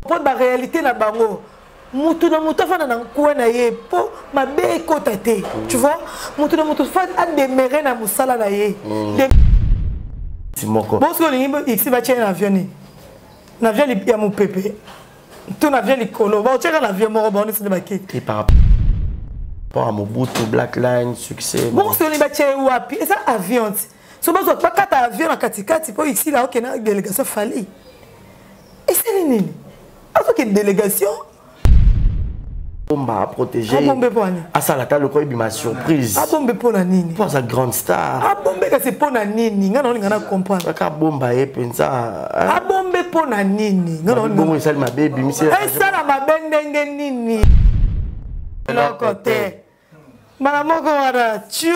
Mpo ba réalité na bango mutu na mutu afanda na coin na ye mpo mabe ekota te, tu vois, mutu na mutu fa ademere na mosala na ye. Moko bon, soki olingi ixi batie na avion nini, na avion ya mopepe to na avion likolo, baotiaka na avion moko bango neti nde bakiti. Et par rapport à Mobutu, Black Line, succès. Bongo soki olingi batie ye wapi? Eza avion ti so bazwa bakata avion na katikati mpo isila okende na délégation. Fally esali nini? Azokende délégation. Bomba protéger. Abombe mpo nani? Asala ata lokola ebima surprise. Abombe mpo na nini? Mpo aza grande star. Abombe kasi mpo na nini? Ngai naolinga na comprendre. Kaka bomba ye mpenza. Abombe mpo na nini? Ngai naolinga- Bongo esali mabe, ebimisi. Esala mabe ndenge nini? Eloko te, mbala moko wana tu,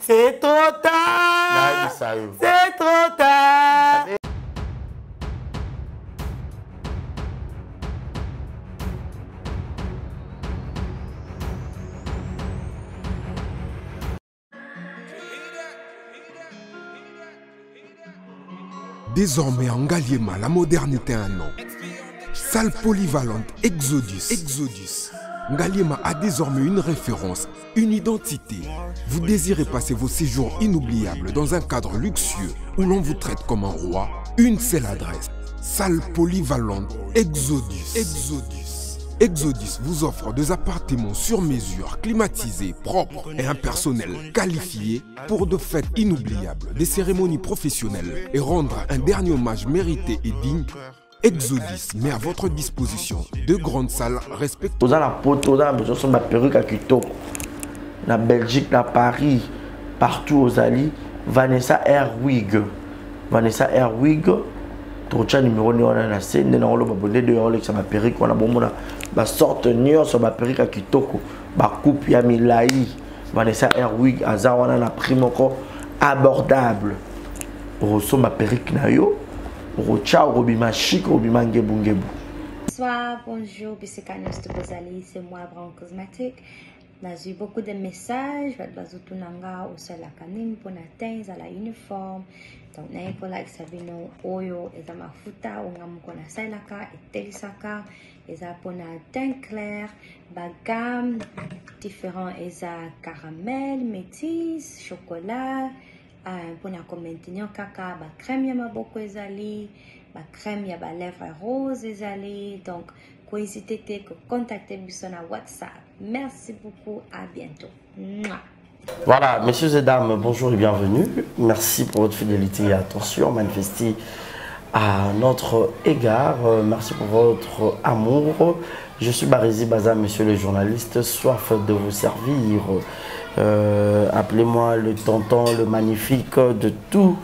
c'est trop tard. Nayebisa yo. C'est trop tard. Désormais en Ngaliema, la modernité a un nom. Salle polyvalente Exodus. Exodus. Ngaliema a désormais une référence, une identité. Vous désirez passer vos séjours inoubliables dans un cadre luxueux où l'on vous traite comme un roi? Une seule adresse. Salle polyvalente Exodus. Exodus. Exodus vous offre des appartements sur mesure, climatisés, propres et un personnel qualifié pour de fêtes inoubliables, des cérémonies professionnelles et rendre un dernier hommage mérité et digne. Exodus met à votre disposition deux grandes salles respectueuses. Toza na Poto, oza na besoin somba perruque ya kitoko na Belgique, na Paris, partout ozali, Vanessa Airwig, Vanessa Airwig, tokotya numero nde wana na se nde naoloba bonde de olekisa baperruque wana, bomona basorte nyonso, baperruque ya kitoko, bacoupe ya milai. Vanessa Airwig aza wana na prix moko abordable. Okosomba perruque na yo, okotya, okobima chic, okobima ngebungebu. Bonsoir, bonjour, bisika nyonso bozali, c'est moi Brown Cosmetic. Nazwi beaucoup de messages, bato bazotuna nga osalaka nini mpona teint ezala uniforme. Donc naye kolakisa bino oyo eza mafuta oyo nga moko nasalelaka, etelisaka, eza mpona teint clair, bagamme différent, eza caramel, métis, chocolat, mpona komaintenir kaka bacrème ya maboko ezali, bacrème ya balèvre rose ezali. Donc kohésite te kocontacte biso na WhatsApp. Merci beaucoup, à bientôt. Mouah. Voilà, messieurs et dames, bonjour et bienvenue. Merci pour votre fidélité et attention manifestée à notre égard. Merci pour votre amour. Je suis Barézi Baza, monsieur le journaliste, soif de vous servir. Appelez-moi le tonton, le magnifique de tous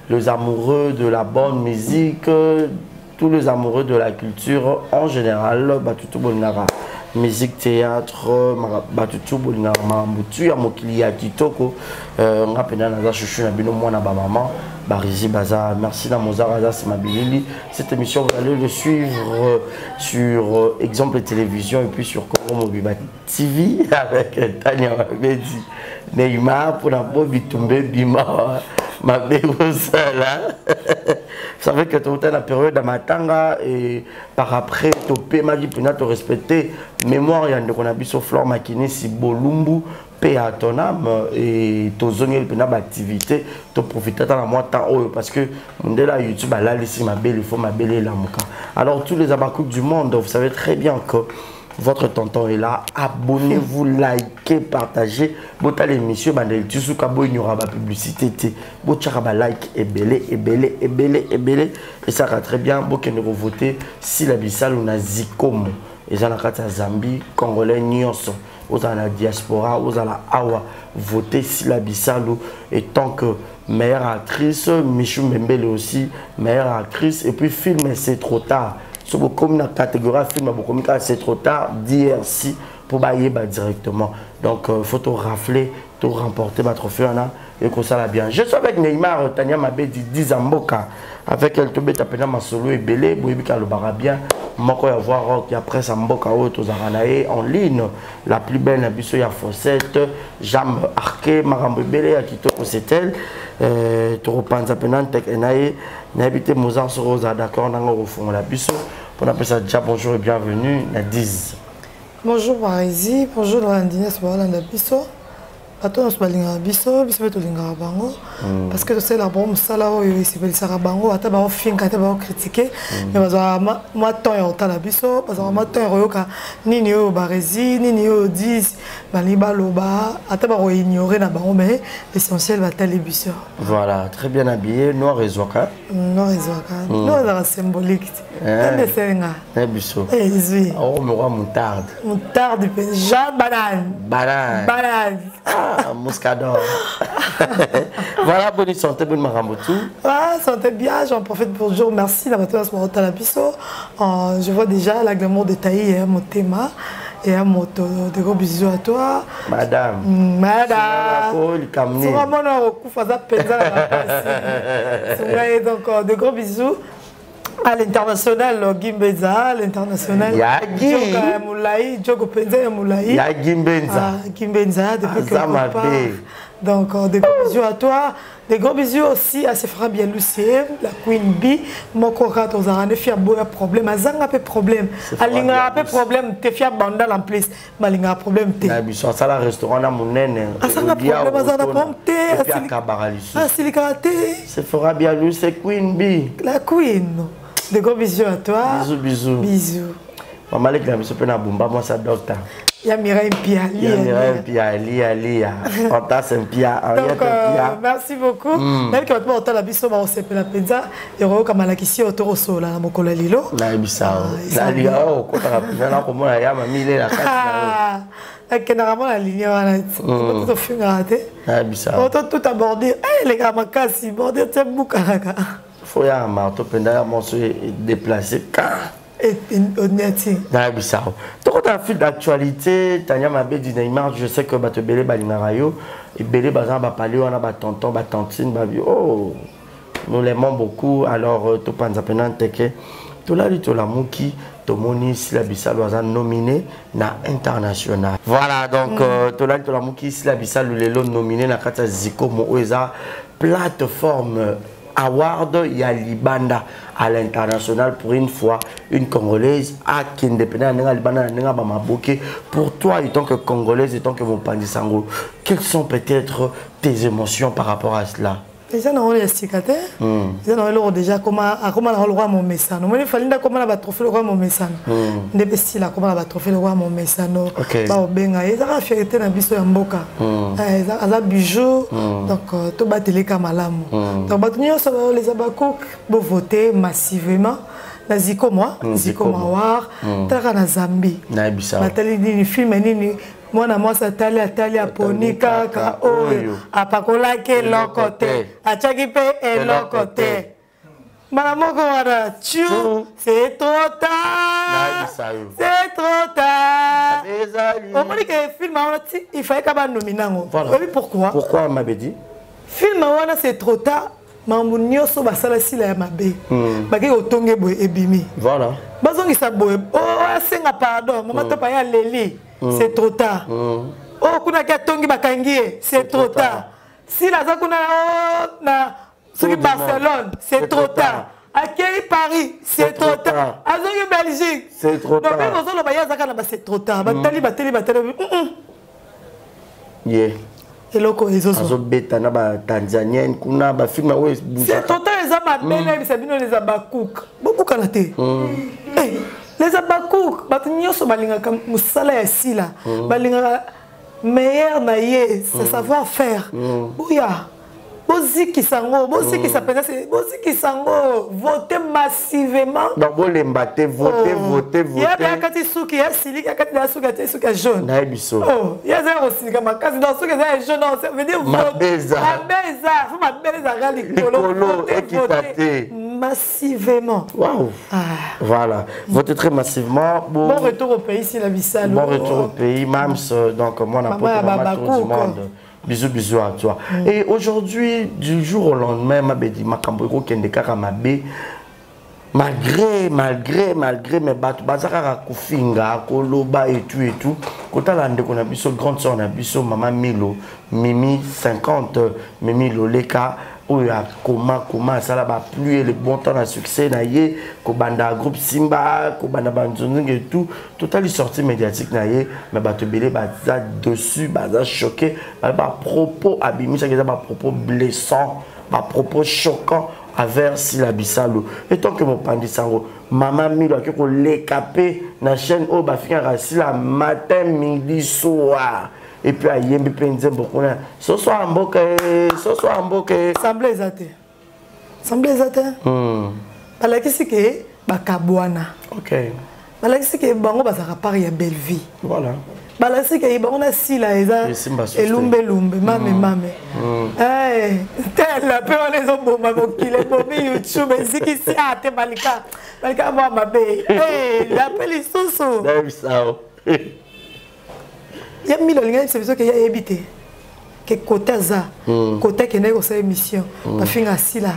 les amoureux de la bonne musique, tous les amoureux de la culture en général. Batutu bolingaka musique, théâtre, batutu bolingaka makambo tu ya mokili ya kitoko. Nga mpenza naza chouchou na bino, mwana bamama Barizi Baza. Merci na Mozart aza nsima bilili. Cette émission, vous allez le suivre sur Exemple Télévision et puis sur Congo Mobiba TV avec Tania Mabedi Neymar mpona po bitumba ebima mabe kosala. Vous savez que touta na période ya matanga et par après topemaki mpena torespecte mémoire ya ndeko na biso Flore Makinesi Bolumbu, paix à ton âme. Et tozongeli mpena baactivité, toprofite ata na mwa temps oyo parce que mondela YouTube alalisi mabele, il faut mabele elamuka. Alors tous les abakouk du monde, vous savez très bien que votre tonton est là. Abonnez-vous, likez, partagez. Botala émission bandeli tusuka, boignora ba publicité te. Botiaka ba like ebele ebele ebele ebele esaka très bien. Bokende kovote Sila Bisalu na Zikomo, eza na kati ya Zambie. Congolais nyonso ozala na diaspora, ozala awa, voter Sila Bisalu et tant que meilleure actrice, Michou Mbembele aussi meilleure actrice, et puis film C'est trop tard. So bokomi na catégorie ya film, bokomi kaka C'est trop tard DRC mpo bayeba directement. Donc faut to rafler, to remporter batrophée wana, ekosala bien. Je suis avec Neymar, Tania Mabedi Dizamboka, avec elle tobeta mpena masolo ebele. Boyebi alobaka bien, moko ya voix rock ya presse ya mboka oyo tozalaka na ye en ligne, la plus belle na biso ya fossette, jambe arqué, makambo ebele ya kitoko, c'est elle. Tokopanza mpena nteke na ye. Nayebi te, Mozart, soki ozala d'accord nanga kofongola biso. Pour napesa déjà bonjour et bienvenue na 10. Bonjour Parisi, bonjour balandi nyonso baolanda biso. Bato nyonso balingaka biso, biso mpe tolingaka bango. Parce que tosalelaka bango mosala oyo esepelisaka bango, ata baofinga, ata baokritike, mais bazwaka mwa temps ya kotala biso, bazwaka mwa temps ya koyoka nini oyo Baresi, nini oyo 10 balingi baloba, ata bakoignore na bango, mais l'essentiel batali biso. Voilà, très bien habillé, noir ezwaka. Noir ezwaka, noir ezalaka symbolique. Nde esenga. Na biso. Ezwi. Oh, mwa moutarde. Moutarde mpe Jean Banane. Banane. Banane. Ah, muscador. Voilà, bonne santé, bonne makambo tout. Ah, santé bien, j'en profite pour dire merci na bato nyonso baotala biso. Je vois déjà la glamour de Taï et mon thème et à moto. De gros bisous à toi. Madame. Madame. Sunga mona okufa za penza na makasi. Sunga ye donc de gros bisous. À l'international Gimbeza, à l'international. Yagi. Djoka ya Moulaï, Djoko Penza ya Moulaï. Ya Gimbenza. Ah, Gimbenza, depuis Aza quelque mabe. part. Donc, des gros bisous à toi. Des gros bisous aussi à Sephora Bialoussier, la Queen Bee. Moko kaka tozalaka nde fia boya problème. Azanga pe problème. Sephora Alingaka pe Bialoussier. problème te, fia bandal en plus. Malingaka problème te. Na biso asala restaurant na monene. Asanga Olia problème, azala na otona. problème te. Et puis akabaka lisusu. Asilikaka te. Sephora Bialoussier, Queen Bee. La Queen. Des gros bisous à toi. Bisous, bisous. Bisous. Mama leki na biso mpe na bumba mwasi ya docteur. Ya Mireille Mpia. Ya Mireille Mpia, Lia, Lia. Fantas Mpia, Henriette Donc, Mpia. merci beaucoup. Nayebi ke bato baotala biso bakosepela mpenza ekoyoka malakisi oyo tokosola na mokolo ya lelo. Nayebisa yo. Ah, eza Nalinga oyo okotaka mpenza nakomona ya mami lela kati na yo. Ah, nakendaka mpo na ligne wana ti tofingaka te. Nayebisa yo. Oto tuta bordure elekaka makasi, bordure te bukanaka. Fo ya marteau mpenza ya monso déplacé ka. Oneti. Nayebisa yo. Tokota fil d'actualité, Tania Mabedi Neymar, je sais que bato ebele balingaka yo, ebele baza na bapali wana, batonton, batantine, babi oh, nous l'aimons beaucoup. Alors topanza mpena nteke tolali tolamuki tomoni Sila Bisalu aza nominé na international. Voilà, donc tolali tolamuki Sila Bisalu lelo nominé na kati ya Zikomo oyo eza plateforme award ya libanda à l'international. Pour une fois une Congolaise akende pena na ndenge libanda, na ndenge bamaboke. Pour toi, en tant que Congolaise, en tant que mopanzi sango, quelles sont peut-être tes émotions par rapport à cela? Eza nango ya sika te, eza nango eloko déjà akoma nango lokwa momesano. Omoni Fally nde akoma na batrophée lokwa momesano, nde mpe style akoma na batrophée lokwa momesano. Baobenga ye, ezaka fierté na biso ya mboka. Aza bijou, donc tobateleka malamu. Donc bato nyonso baoleza bacook, bovote massivement na Zikomo, Zikomo Award. Talaka na Zambie, Nayebisa yo. batali nini, film nini, mwana mwasi atali, atali, aponi kaka oyo apakolaki eloko te, atiaki mpe eloko te, mbala moko wana tu, c'est trop tard. Nayebisa yo. C'est trop tard. Ezali. Omoni ke film wana ti il fallait ka banomina yango. Voilà. Oyebi pourquoi? Pourquoi, Mabedi? Film wana c'est trop tard, makambo nyonso basala sila ya mabe, bakei kotonge boye, ebimi. Bazongisa boye, o asenga pardon, mama to paye aleli, c'est trop tard. Oyo kuna aki atongi, bakangi ye, c'est trop tard. Sila aza kuna o na soki Tour du monde. Barcelone, c'est trop tard. Akei Paris, c'est trop tard. Azongi Belgique, C'est trop donc tard. ndenge ozoloba, ye azaka na ba c'est trop tard. Batali, batali, batali, Ye eloko ezozwa. Azobeta na batanzanienne kuna, bafilme oyo C'est ebougeaka. trop tard, eza mabe. Nayebisa bino, les abakouk bobukana te. Eh, les abakouk, bato nyonso balingaka mosala ya Sila, balingaka meilleur na ye, c'est savoir faire. Boya bozikisa yango, bozikisa mpenza, bozikisa yango, vote massivement. Donc bolemba te, vote, vote, Ye vote. mpe akati suki ya siliki, akati na suki, atie suki ya jaune. Nayebi so. Oh, ye aza ya kosilika makasi, donc soki eza ya jaune, donc ça veut dire Mabe eza. Mabe eza, fo mabe ezalaka likolo. Likolo, Vote, ekita vote te. massivement. Waouh. Ah. Voilà, votez très massivement. Bon retour au pays, Sila Bisalu. Bon retour au pays, Mams. Donc moi, na Maman ya poto, maman tour du Babakou, quoi. monde. Bisous, bisous à toi. Et aujourd'hui, du jour au lendemain, Mabedi, makambo ekokende kaka mabe. Malgré, malgré, malgré, mais bato baza kaka kofinga, koloba et tout et tout. Kotala ndeko na biso, grande sœur na biso, mama Milo, Mimi 50, Mimi Loleka, Oyo akoma koma asala ba pluie le bon temps na succès na ye, kobanda groupe Simba, kobanda banzonzinga et tout, totali sortie médiatique na ye, mais bato ebele baza dessus, baza choqué ba propos abimisaki, eza ba propos blessants, ba propos choquants envers Sila Bisalu. Et tant que mopanzi sango, Mama Milo ake koleka mpe na chaîne oyo bafingaka Sila matin, midi, soir, et puis ayembi mpe nzembo kuna, soso ya mboka e, soso ya mboka e. Semblant eza te, semblant eza te. Balakisi ke bakabwana. Balakisi ke bango bazalaka part ya Bellevie. Balakisi ke bango na Sila eza Esimba susu te. Elumbelumbe mame mame. Tela mpe wana ezoboma mokili, ebomi YouTube, ezikisi a te. Balika balika mwa mabe. Ape lisusu. Nayebisa. Ya Milo alingi ayebisa biso ke ye ayebi te ke kote aza, kote akendaki kosala émission, bafinga Asila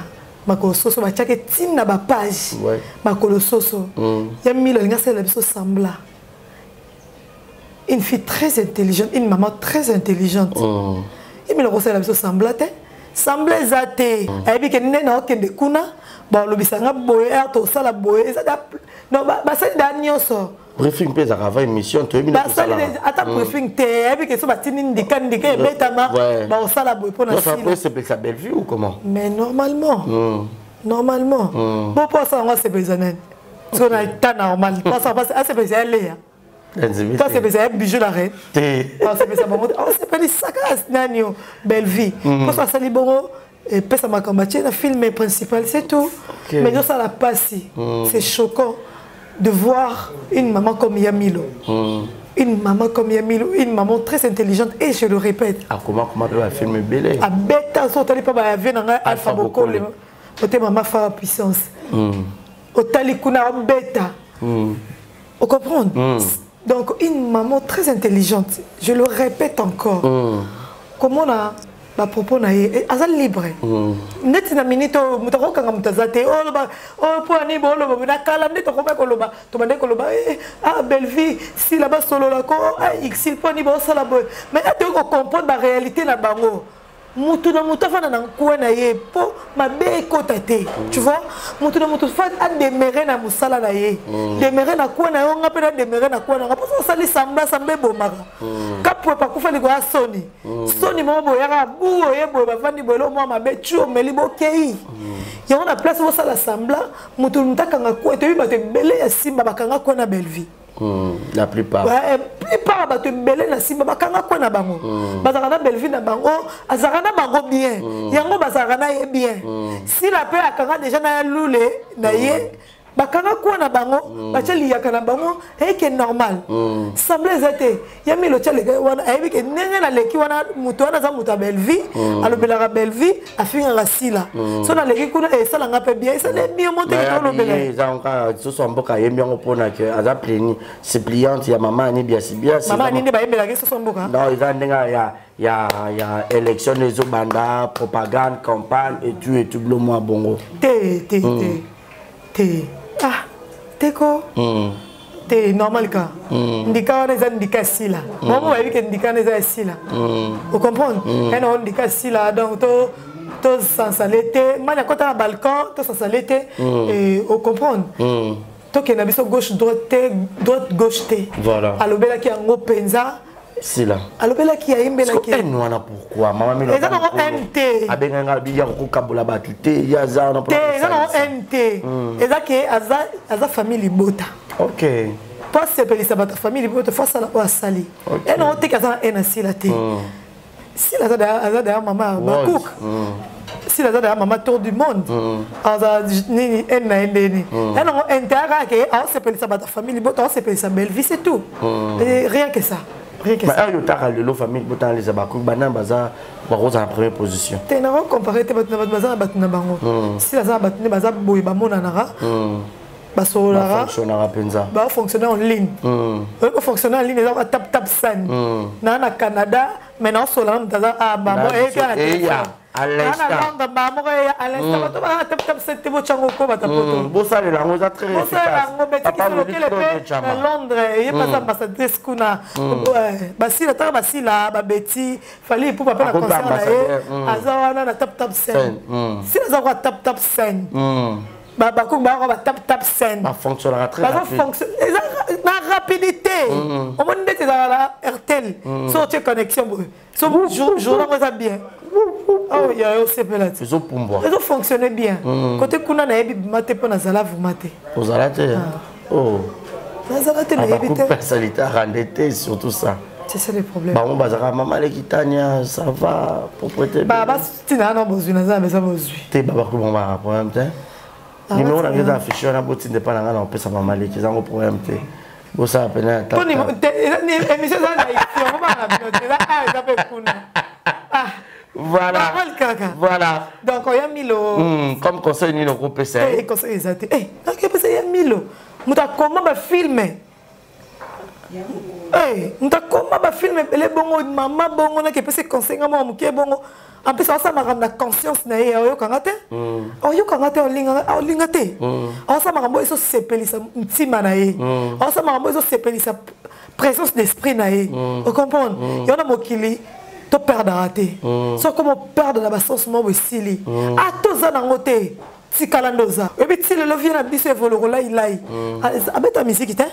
makolo soso, batiaki ntina bapage makolo soso. Ya Milo alingi asalela biso semblant. Une fille très intelligente, une maman très intelligente. Ye Milo akosalela biso semblant te, semblant eza te. Ayebi ke nde na okende kuna, balobisanga boye, ere tosala boye, eza non, basali da nyonso. Briefing mpe ezalaka avant émission, toyebi nde basali tosalaka. Ata briefing te, ayebi ke so batindi ndika ndika ebetama, bakosala boye mpo na Donc, ça Sila. peut sepelisa Bellevue ou comment? Mais normalement, normalement, bo mpo asala yango, asepelisa nani? So na état normal, mpo asala, asepelisa ya Leya? Nzembe To te. asepelisa ya Bijou la reine? Te. Asepelisa bango te, asepelisaka nani? Yo Bellevue, mpo so asali bongo, epesa makambo atie na film principal, c'est tout. Mais ezosala pasi, c'est choquant de voir une maman comme Yamilo, une maman comme Yamilo, une maman très intelligente, et je le répète. Akoma koma mpe bafilm ebele. Abeta so otali mpe bayavie na ngai Alpha Alpha Bokole. Bokole. Ote mama fa puissance, otali kuna obeta, ocomprendre. Donc une maman très intelligente, je le répète encore, comment na bapropos na ye, aza libre neti na minute oyo moto akokanga moto aza te. Oloba oyo mpo ani booloba na kala nde tokomaki koloba, tobandaki koloba ah, Bellevue Sila basolola ko, ah, xil mpo ani bosala boye. Mais ate kocomprendre baréalité na bango, mutu na mutu afanda na nkuwe na ye mpo mabe ekota te, tu vois. Mutu na mutu fa ademere na mosala na ye, demere na kuwe na yo, nga mpe na demere na kuwe na nga. Mposo osali semblant, semblant ebomaka. Kapwepa akufa likolo ya soni, soni moko boyaka bu oye boye, bavandi boye, elo mwa mabe tu omeli bokei yango na place bosala semblant. Mutu mutu akanga kuwe. Toyebi bato ebele ya Simba bakanga kuwe na Bellevue. La plupart. Ouais, plupart ya bato ebele na Simba bakanga kwe na bango, bazalaka na Bellevue na bango, azalaka na bango bien, yango bazalaka na ye bien. Sila mpe akanga déjà na ya lule na ye, bakanga kuwa na bango, batia liyaka na bango, eyeke normal. Semblant eza te. Ya Milo tia leka wana, ayebi ke ndenge naleki wana, moto wana aza moto ya Bellevue, alobelaka Bellevue, afingaka Sila. So naleki kuna, esalanga mpe bien, esali bien mo teke tolobela. Eza kaka soso ya mboka, ayembi yango mpona ke aza pleni suppliante ya mama Ani Biasibiasi. Mama Ani nde bayembelaki soso mboka. Non, eza ndenge ya élection nde ezobanda, propagande, campagne et tout et tout, bilo mwa bongo. Te, te, te, te, ah, te ko te, normal ka ndika wana eza ndika ya Sila. Bango bayebi ke ndika wana eza ya Sila, ocomprendre? Ye na ndika ya Sila, donc to tosansale te, mani akɔta na balcon, tosansale te, ocomprendre? Tokende na biso gauche droite te, droite gauche te. Alobelaki yango mpenza. Sila. Alobelaki, ayembelaki. Haine wana pourquoi, mama Milo? Eza nango haine te. Abenganga bi ya kokabola bato te, ye aza wana. Te, eza nango haine te. Eza ke aza famille libota. Mpo asepelisa bato ya famille libota, fo asala oyo asali. E nango teke aza na haine asila te. Sila aza d'ailleurs mama bacook, Sila aza d'ailleurs mama tour du monde, aza nini haine na ye ndeni? E nango haine te, aka ke aosepelisa bato ya famille libota, aosepelisa Bellevue, c'est tout. Et rien que ça, rien que Mais ça. oyo otaka lelo, famille botanga leza bakoki, bana baza bakozala na première position. Te, nango compare te. Bato na bato baza na bato na bango. Sila aza na bato nde baza boye, bamonanaka, basololaka. Bafonctionnaka mpenza. Bafonctionne en ligne. Oyo kofonctionne en ligne eza tap tap san naa na Canada, mais naosola na moto aza ah, bango Na eyeki na biso, eya. téléphone. À l'instant. Na Londres mbala moko eya à l'instant. Bato baa tap tap send te, botyango ko bata poto. Bosalela yango, eza très Bosalela efficace. yango. Papa Betikisi lokele Willy Claude mpe na Chama. Londres ye mpasa ambassadrice kuna. Basila, taka basila babeti Fally Ipupa mpe na Akomi concert na ye. ambassadeur, Aza wana na Tap Tap Send. Send, Sila aza kwa Tap Tap Send, bakoki baa ba Tap Tap Send. Bafonctionnaka très rapide. Bazofonction eza na rapidité. Omoni ndeti ezalaka na Airtel, so otie connexion boye, so jour nango eza bien, oh ya yo osepela te. Ezopumbwa. Ezofonctionne bien. Kote kuna nayebi bima te, mpo nazala vraiment te. Ozala te, oh. Nazala te, nayebi te. Personnalité arande te, surtout ça. C'est ça le problème. Bango bazalaka mama lekitania, ça va, propreté. Batina na bozwi, naza na beza bozwi. Te, babaku bango baka problème te. Numéro na ngai eza affiché wana, botinda epa na ngai na kopesa mama leki, ezango problème te. Bosala pene ya mpo émission eza na ici, obanga bino te, eza awa, eza mpe kuna. Ah, Voilà. Parole kaka. Voilà. Donc oya Milo. Comme conseil nini okopesa ye? Conseil eza te. Nakepesa ya Milo, moto akoma bafilme, moto akoma bafilme ebele bongo, mama bongo, nakepesa conseil nga mwa moke bongo. En plus aosala makambo na conscience na ye, aoyokanga te, aoyokanga te, aolinga te. Aosala makambo oyo ezosepelisa ntima na ye, aosala makambo oyo ezosepelisa présence d'esprit na ye. Ocomprendre yo? Na mokili toperdaka te. Soki okoma operdre na basens moko, esili. Ata oza nango te, tikala nde oza. Oyebi ti lelo vie na biso evoloko lailai abeta misiki te,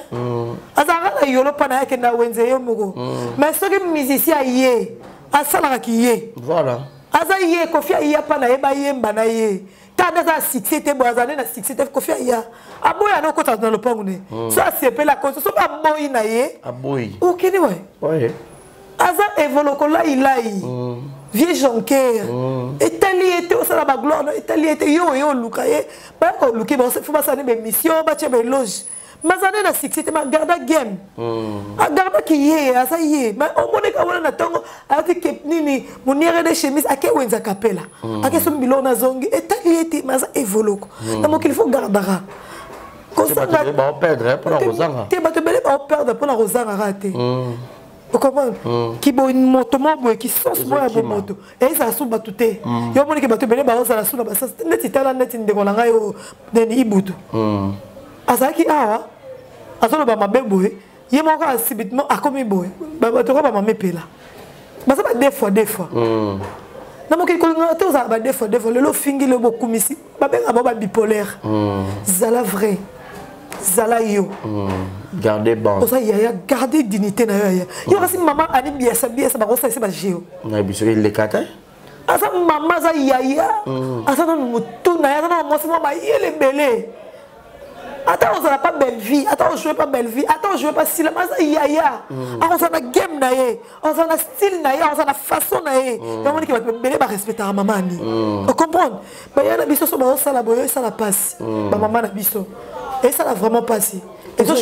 azalaka na yolo mpa na ye, akenda wenze ye moko. Mais soki musicien aye, asalaka ki ye. Voilà. Aza ye Kofi aya mpa na ye, bayemba na ye. Ta nde aza na succès te boye, aza nde na succès te. Kofi aya, aboya na okota na lopango ne, so asepeli akoso, so baboyi na ye. Aboyi. Okende wae. Aza evoloko lailai, vieux Jonker, etali ye te. Osala bagloire no, etali ye te. Yo oye oluka ye, bayaka oluki, faut basala ne bémission, batia baéloge. Mais aza nde na succès te, magarda game, agardaki ye, aza ye. Mais omoneka wana na ntongo alati ke nini, moniere de chemise, ake wenza kapela, ake somi biloko, nazongi, etali ye te. Mais aza evoloko na mokili, faut gardaka. Bato ebele baoperdre mpona kozanga. Te, bato ebele baoperdre mpona kozangaka te. Ocomprendre kibomoto moko boye, kisonse moko ya Ezokima. bomoto ezala su bato te. Yo omoniki bato ebele baozala su na basasi neti, tala neti ndeko na ngai oyo neni Ibutu azalaki awa, azoloba mabe boye, ye moko kaka subitement akomi boye. Bato kaka bamama epela baza ba deux fois deux fois na mokili. Kolingaka te ozala ba deux fois deux fois. Lelo ofingi, lelo bokumisi, babengaka bao babipolaire. Zala vrai, zala yo. Garde bon. Oza yaya, garde dignité na yo yaya. Yo kasi mama ani biasa biasa, bakosalisa bageo. Na biso eleka te. Aza mama, aza yaya, aza nanu motu na ye, aza nanu mwasi mwa mayele ebele. Ata ozala pa belle vie, ata ojoue pa belle vie, ata ojoue pa sila, aza yaya, akozala na game na ye, akozala na style na ye, akozala na façon na ye. Yango moniki bato ebele barespectaka mama ani. Ocomprendre? Baya na biso so bazosala boye, esala mpasi. Bamama na biso, esala vraiment mpasi.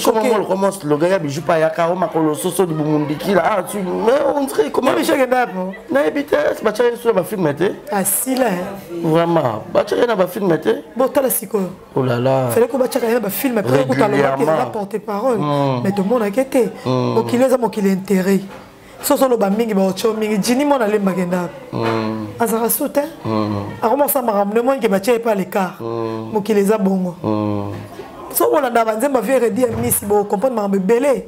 Comment comment slogan ya Bijou pa yaka o makolo soso libumundikila, ah tu, mais on dirait comment? Bijou akenda po. Nayebi te, batiaka ye so na bafilme te. Asila. Vraiment, batiaka ye na bafilme te. Botala sikoyo. Oh là là. Fallait ko batiaka ye na bafilme mpe kuta alobaki eza porte parole, mais tomonaki te. Mokili eza mokili intérêt. Soso oloba mingi, baotio mingi. Jini mwana alembaka ndako, azalaka su te, akomosala makambo nde monike batia ye pa l'écart. Mokili eza bongo. So bolanda banzembo vie redi ya misi, bocomprendre makambo ebele,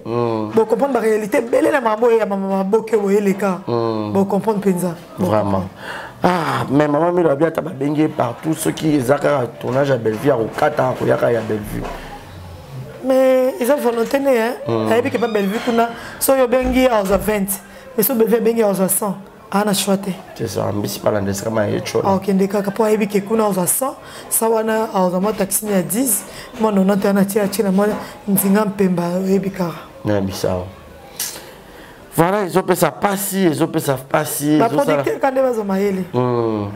bocomprendre baréalité ebele na makambo oyo ya mama maboke boye eleka, bocomprendre mpenza. Vraiment. Ah, mais mama Milo abi ata babengi ye partout, soki eza kaka tournage ya Bellevue, ya kokata, koyaka ya Bellevue. Mais eza volonté ne, ayebi ke pa Bellevue kuna, soki obengi azwa 20, mais so Bellevue abengi azwa 100, aa na choix te. C'est ça, mbisi balanda esika ma ye tshona. Akokende kaka mpo ayebi ke kuna azwa 100, sa wana azwa mwa taxi ya 10, mwa 90 wana atie, atie na mwa nzinga mpemba, oyebi kaka. Nayebisa awa, voilà, ezopesa pasi, ezopesa pasi. Baproducteur ka nde bazwa mayele,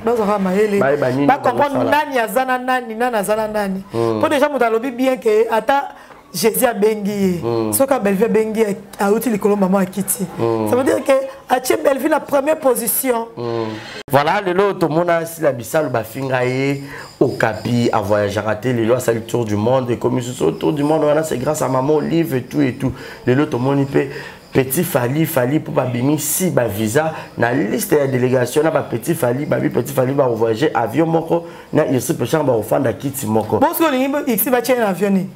bazwaka mayele, Bayeba nini bacomprendre bazosala. nani aza na nani, nani aza na nani. Mpo déjà moto alobi bien ke ata Jésus abengi ye, soki Abelvi abengi ye, auti likolo, mama akiti, ça veut dire que atie Belvi na première position. Voilà, lelo tomona Sila Bisalo, bafinga ye Okapi, avoyageaka te. Lelo asali tour du monde, ekomi susu tour du monde wana, c'est grâce à maman Olive et tout et tout. Lelo tomoni mpe Petit Fally, Fally pour babimisi ba visa na liste ya délégation na ba Petit Fally, babi Petit Fally ba voyager avion moko na Ursule Peshanga ba ofanda kiti moko. Bon soki olingi Ursule batie na avion nini?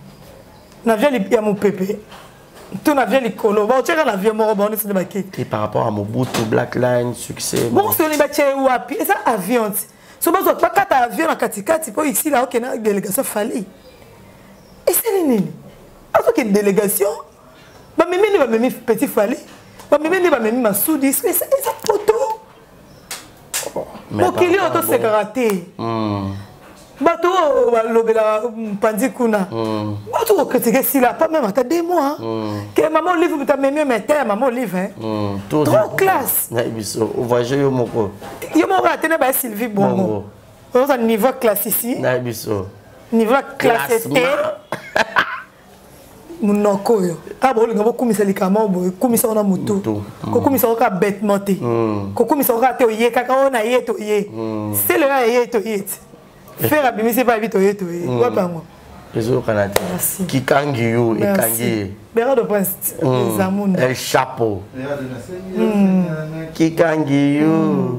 Na avion ya mopepe to na avion likolo baotiaka na avion moko bango neti nde bakiti. Et par rapport à Mobutu, Black Line, succès. Bon soki olingi batie wapi? Eza avion ti. So bazwa bakata avion na katikati mpo Ursule aokende na délégation Fally. Esali nini? Azokende délégation bamemi nde bamemi Petit Fally, bamemi nde bamemi Masudi, eza poto. Mokili oyo tosekaka te, bato oyo balobelaka mpanzi kuna, bato kocritiquer Sila pas même ata 2 mois ke mama Olive moto amemi, mais te ya mama Olive trop classe. Biso voyage yo moko. Yo moko atene ba Sylvie Bongo oza niveau classe ici. Na biso. Niveau classe te. Monoko oyo kaka bolinga bokumisa likambo boye, kumisa wana motu, kokumisa kaka bêtement te, kokumisa kaka te. Oye kaka oyo na ye toye sele oyo aye toye te. Frère abimisi epai yebi toye toye wapi yango? Ezokana te. Kikangi yo ekangi ye. Berado Prince Zamunda. El Chapeau kikangi yo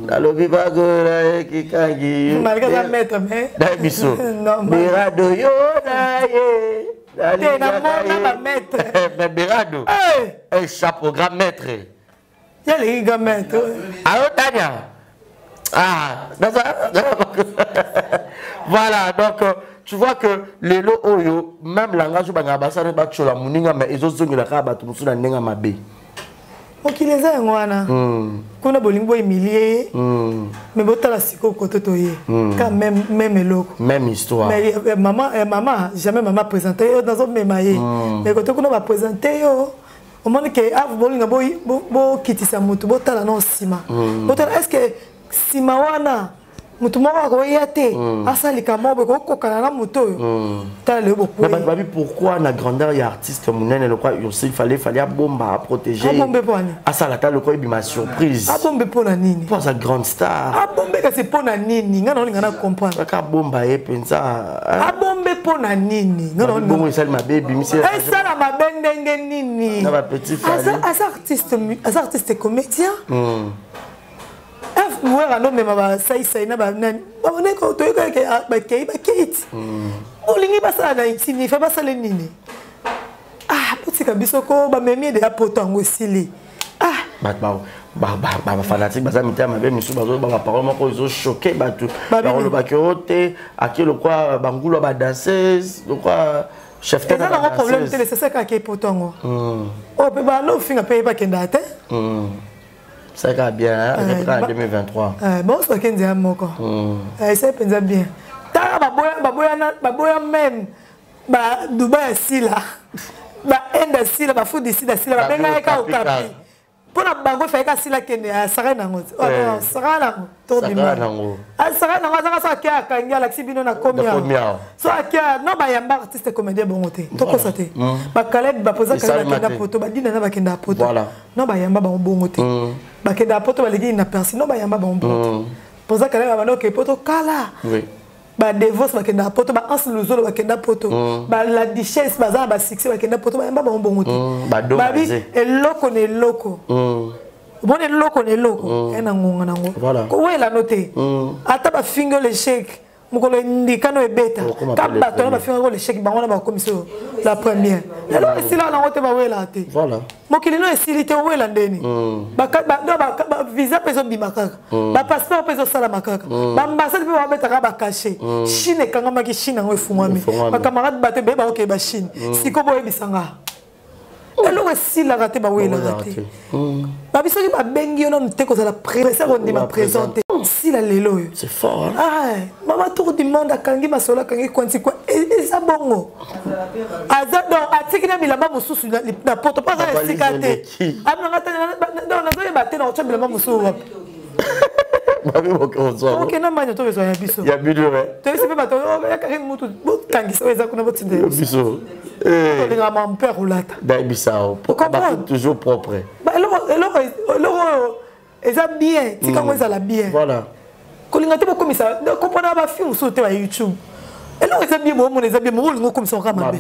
nalobi bagola ye kikangi yo. Malgré aza maître, mais Na biso Berado yo na ye. Te, namona bamaître. Mais Berado El Chapeau, grand maître. Ye aleki grand maître. Ayo Tania. Ah, voilà, donc tu vois que lelo oyo, même langage banga basala batchola moninga, mais ezozongela kaka bato mosusu na ndenge mabe. Mokili eza yango wana. Kuna bolingi bohumilie ye, mais botala sikoyo koto toye ka même eloko. Même histoire. Mais mama, mama jamais mama présente yo, nazomema ye, mais koto kuna baprésente yo, omoni ke ave bolinga bokitisa motu. Botala no nsima, botala est ce que nsima wana motu moko akoya te asalika moko boye kokokana na motu oyo. Tala lelo. Mais bato babi pourquoi na grandeur ya artiste monene lokwa Ursule fallait abomba, aprotéger. Abombe mpo nani? Asala ata lokwa ebima surprise. Abombe mpo na nini? Mpo aza grande star. Abombe kasi mpo na nini? Ngai naolinga na comprendre. Kaka abomba ye mpenza. Abombe mpo na nini? Ngai naolinga- Bongo esali mabe ebimisi. Esala mabe ndenge nini? Na bapetit Fally. Aza artiste, aza artiste comédien. Wera ndomema basaisai na banani baboneko toyokaki bakei bakei ti bolingi basala na itini fa basala nini? Ah, botika biso ko bamemi ede ya poto yango esili. Ah. Bato bafanatiques baza mitema mabe. Misusu bazoba baparole moko ezochoquer bato. Bakolobaki oyo te ake lokwa bangulu ya badanseuse, lokwa chef. Eza nango problème te, lesese kaka ake poto yango oyo mpe balofinga mpe bakendaka te. Saka bien akepeka na 2023. Bonso ake nzela moko, esali mpenza bien. Tala baboya, baboya même badubai ya sila, bainde ya sila, bafundi sila sila babenga ye ka Okapi mpo na bango efalaki asila kende asaka nango, asaka nango tobima, asaka nango azaka so ake akangi alakisi bino na komi awa so ake no bayamba artiste comédien bongo te, tokosa te. Bakaleb bapoza kaleb bakenda poto, badina na bakenda poto no bayamba bango bongo te. Bakenda poto baleki na persi no bayamba bango bongo te. Poza kaleb babanda oke poto kala, badevos bakenda poto, baanse luzolo bakenda poto, bala duchesse baza na basuccès bakenda poto, bayamba bango bongo te. Babi eloko na eloko, omoni eloko na eloko ya na ngonga nango, kowelano te. Ata bafingi yo l'échec, mokolo endikano ebeta ka bato wana bafingako l'échec, bango wana bakomisi oyo la première. Eloko esila nango te, bawelaka te. Mokili no esili te, owela ndeni? Bavisa mpe ezobima kaka, bapasseport mpe ezosalama kaka, baambassade mpe babetaka bacachet. Chine ekangamaki, Chine yango efungwami, bacamarade bato ebeye baokeye bachine. Siko boyebisanga eloko esilaka te, bawelaka te. Babi soki babengi yo nanu te, kozala presse kondima présent te. Sila lelo oyo. C'est fort, hein? Ah, mama tour du monde akangi masolo, akangi kwanti kwa eza bongo. Aza donc atiki na bilamba mosusu na poto mpo aza na esika te. Aminanga te, nazoyeba te na kotya bilamba mosusu wapi. Okenda manya to bezwa ya biso. Ya bino. Toyebisi mpe bato ya Karine mutu bokangisa oyo eza kuna, botinda biso. Olingaka ma mpe akolata. Nayebisa toujours propre. Eloko oyo eza bien, tika yango ezala bien. Kolinga te bokomisa comprendre bafilme mosusu te ba YouTube. Eloko eza bien, bomona eza bien, bolinga okomisa kaka mabe.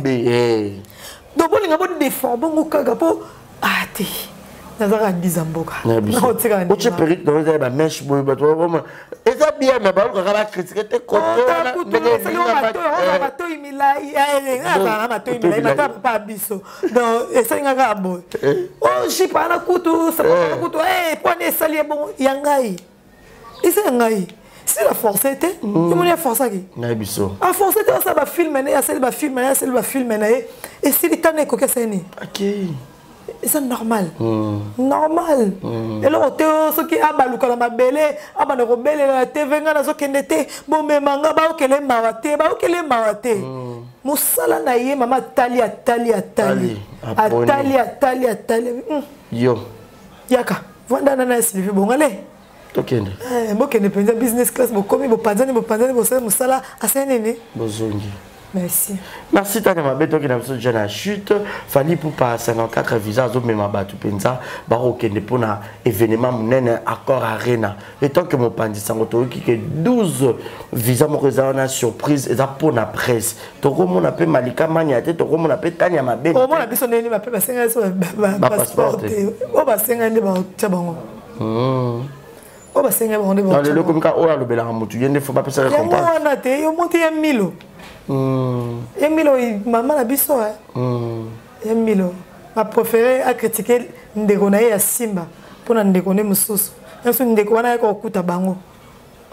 Donc bolinga bodéforme bongo kaka mpo Ah te, nazaka 10 mboka. Otie perruque na eza ba mèche boye, bato bakoma eza bien, mais balukaka bacritiquer te. Kotematoi milai, azala na matoi milai, matoi papa ya biso. Donc esalinga kaka boye, o jipe wana kutu sapana kutu pwani esali ye bongo. Ya ngai eza ya ngai, si la force te, omoni aforçaki. Na biso aforce te, asala bafilm na ye, asali bafilm na ye, asali bafilm na ye, esili ntango ekoki, asali nini, eza normal, normal. Eloko te soki abaluka na mabele, abanda kobelela na TV: "Ngai nazokende te, bomema nga." Baokele mawa te, baokele mawa te. Mosala na ye, mama atali, atali, atali, atali, atali, atali. Yo. Yaka vanda nana ya Sylvie Bongale. Tokende. Bokende mpenza business class, bokomi, bopanzani, bopanzani, bosali mosala, asali nini. Bozongi. Merci. Merci Tania Mabe. Tokende biso déjà na chute. Fally Ipupa, 54 visa, azomema bato mpenza bakokende mpona événement monene Accor Arena. Etant que mopanzi sango, toyoki ke 12 visa moko eza wana surprise, eza mpona presse. Tokomona mpe Malika Mania te, tokomona mpe Tania Mabe. Omona biso ndenge bape basenga biso bapasseport te. Oyo basenga nde batia bango, oyo basenga bango nde. Lelo komika oyo alobelaka motu, ye nde fo bapesaka. Yango wana te, yo moti ya milo, ye milo mama na biso, ye milo apréféré acritiquer ndeko na ye ya Simba mpona ndeko nde mosusu nyonso. Ndeko wana ayaka kokuta bango,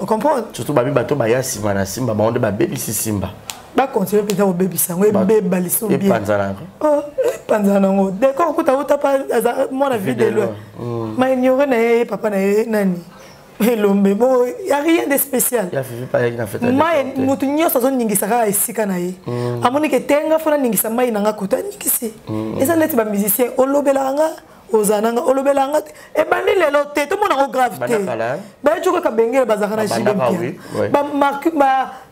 ocomprendre? Surtout babi bato baya nsima na Simba, bango nde babebisi Simba. Bacontinue mpenza kobebisa yango, ebeba liso. Epanzana. Epanzana nango. Décor okuta uta pa aza mwana Vue de Loin, ma ignore na ye papa na ye nani, Elombe. Bon, ya rien de spécial. Mai motu nyonso azoningisa kaka esika na ye. Amoni ke tenga fona ningisa mai na nga koto aningisi. Eza neti bamusicien, olobelaka nga, ozala nanga, olobelaka nga te. Ebandi lelo te, tomonango grave te. Bayebi kaka bengele bazalaka na JB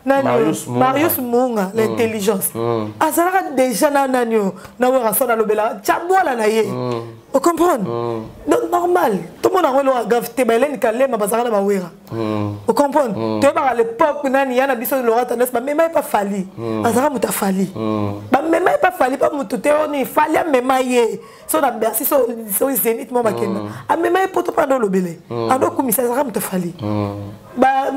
nani, Marius Munga l'intelligence, azalaka déjà na nani oyo na Werrason, alobelaka tya bwala na ye, ocomprendre? Donc normal, tomona yango eloko grave te. Bahelene Kalema bazalaka na bawera, ocomprendre? Toyebaka l'époque nani ya na biso Laura Tendance, bamema ye pa Fally, azalaka moto afali, bamema ye pa Fally, pa motu te oni Fally amema ye so na Bercy, so Zénith mo bakenda, amema ye poto mpo ando olobele, ando okumisa, azalaka moto afali.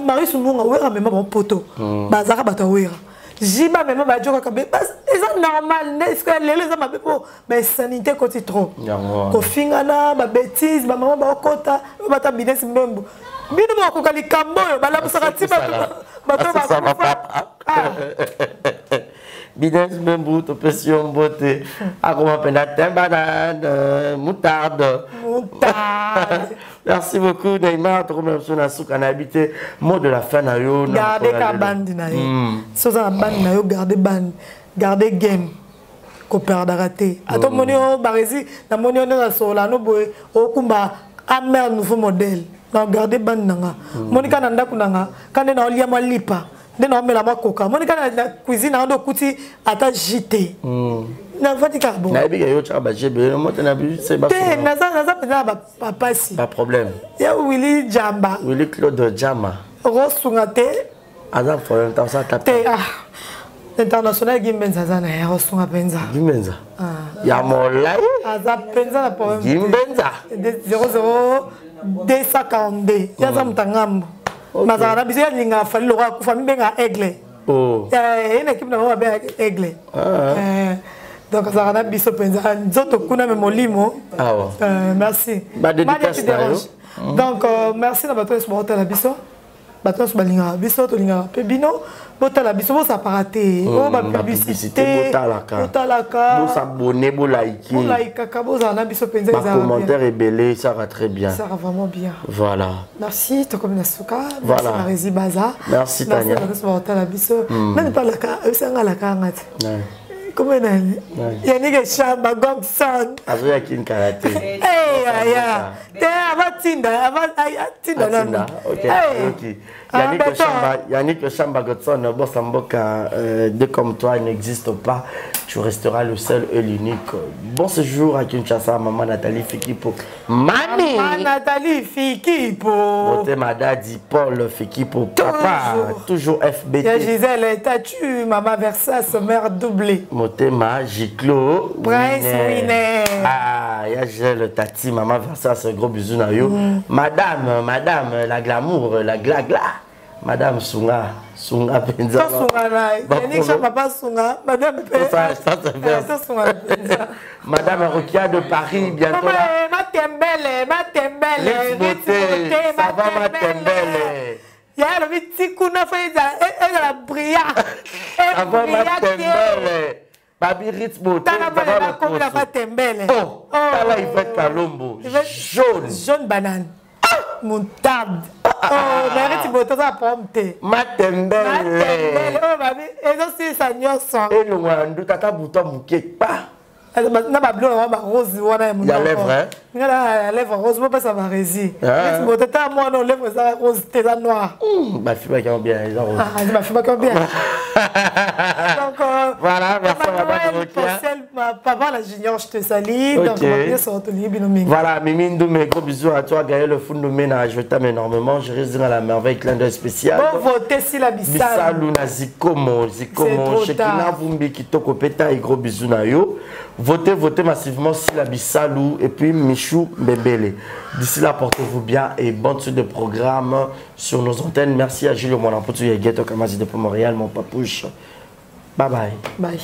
Marius Munga, Wera amema bango poto, bazalaka bato ya Wera. Jiba amema bajo kaka, eza normal. Nde lelo eza mabe mpo bainsanité ekoti trop, kofingana, babêtises, bamama baokota bata bines mbembo. Bino bakoka likambo oyo balamusaka ti bato bakufa. Bines Mbembu, topesi yo mbote. Akoma mpena te banane moutarde. Moutarde. Merci beaucoup Neymar, tokomela biso na suka. Nayebi te, mot de la fin na yo. Garde ka bandi na yo. So oza na bandi na yo, garde bandi, garde game, koperdaka te. Ata omoni oyo baresi, namoni yo ndenge asokola no boye, okumba amer nouveau modèle na garde bandi na nga. Moni ka na ndako na nga, ka nde naolia mwa lipa, nde naomela mwa koka. Moni ka na cuisine na nga nde okuti ata jus te, navandi kaka bongo. Nayebi ke yo tyaka baje mote na te. Naza mpenza na bapasi. Baproblème. Ya Willi Jamba. Willi Claude Jama. Okosunga te. Aza problème ta osala. Te, ah, international Gimbenza aza na ye, akosunga mpenza. Gimbenza ya molai. Aza mpenza na problème. Gimbenza. 00 242, ye aza moto ngambo, bazalaka na biso. Ye alingaka Fally lokola akufa, mibengaka aigle. Ye na équipe na bango babengaka aigle. Donc azalaka na biso mpenza, nzoto kuna me molimo. Merci. Donc merci na bato nyonso baotala biso, bato nyonso balingaka biso, tolingaka mpe bino. Botala biso, bosapaka te oyo bapublicité. Botalaka, bosabonner, bolike. Bolaikaka, bozala na biso mpenza. Bacommentaire ebele esaka très bien. Esaka vraiment bien. Voilà. Merci, tokomi na suka. Merci Marési Baza. Merci Tania. Merci bato baotala biso. Nani mpe alaka oyebisanga, alaka anga te. Comment nani? Yannick Echamba Gobson. Azoyaki nkala te. Aya te, abatinda, atinda nanu. Ok, Yannick Chamba, Yannick Chamba Godson, Boss Mboka, deux comme toi n'existe pas. Tu resteras le seul et l'unique. Bon séjour à Kinshasa, maman Nathalie Fikipo. Mami! Maman Nathalie Fikipo. Motema Dadi Paul Fikipo. Papa, toujours FBT. Ya Gisèle, Tatu, Maman Versas, mère doublée. motema Giclo Prince Winner. Ah, ya Gel Tati, maman Versace, gros bisous na yo. Madame, madame, la glamour, la gla gla. Madame Sunga, Sunga penza. Tosunga na Yannick Jean papa sunga madame pe. Ça, c'est bien. Eh, tosunga penza. Madame Rokia de Paris, bientôt Mama là. eh, matembele matembele Ritz Beauté, ça va Matembele. Ya alobi ti kuna fo ezala bria. Ça va Matembele. Babi Ritz Beauté, Tala ça bana va bakomi na Lokoso. matembele. Oh, tala Yvette Kalombo, jaune. Jaune banane. Moutarde. Oh, mais Ritz Beauté oza problème te. Matembele. Matembele oyo babi ezosilisa nyonso. Elongo ya nduta ata buto moke pa. Na babiloko yango barose wana ya Ya lèvre, hein? nga na ya lèvre rose bopesa baresi Ah. moto ta mwana lèvre eza rose te eza noir. Bafibaki yango bien, eza rose. Ah, bafibaki yango bien. Donc Voilà, merci à Madame Emmanuel Rokia. Poncel, papa la junior, je te salue. Ok. Donc nyonso tolingi bino mingi. Voilà, Mimi Ndoumé, gros bisous à toi, Gaël Le Fundoumé, je t'aime énormément, je risque à la merveille, clin d'œil spécial. Bon vote sila bisalo. Bisalu na Zikomo, C'est Zikomo, trop Shekina tard. Vumbi, Kitoko Peta et gros bisous na yo. Votez, votez massivement Sila Bisalou et puis Michou Mbembele. D'ici là, portez-vous bien et bonne suite de programme sur nos antennes. Merci à Julio Monampotu et Ghetto Kamazi depuis Montréal, mon papouche. Bye bye. Bye.